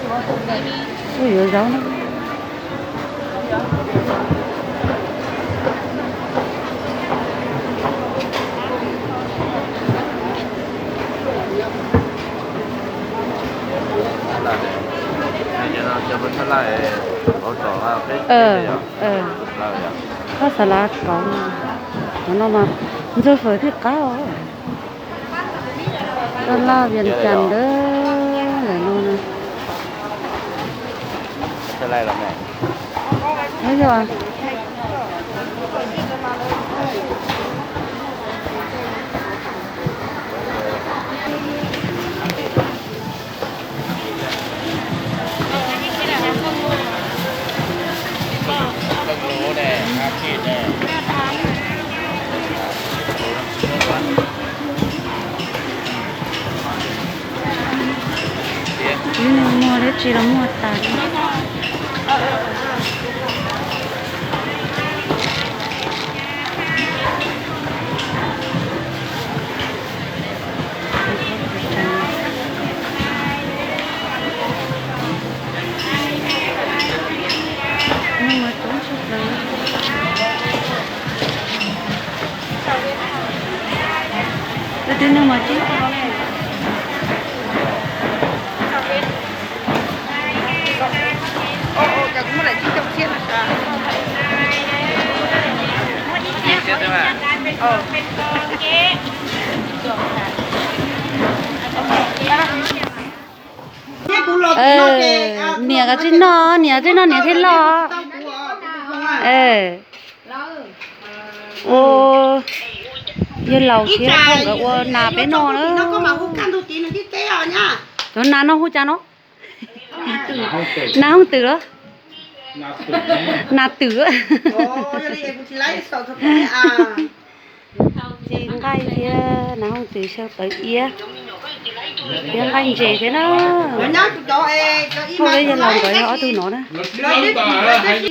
Ui, yuav zaub na. Qab xav lav kauv, qhov no mas ntxawg fawm thiaj qab os. Taj laj Vias Cas ntawd ntawm no na. Ib neeg muag dab tsi los muag tas li. Tus twg nug mas tsis Niam kav tsij noj, niam kav tsij noj niam thiaj loj. Ua, yawg laus thiab nkawd ua nas peb noj na. Cov nas no hu cas no? Nas hooj twm los? Nas twm. Ces nqaij thiab nas hooj twm xyaw tawv iab thiab nqaij ntses thiab na. Hauj lwm yawg laus nkawd yog ob tug no na.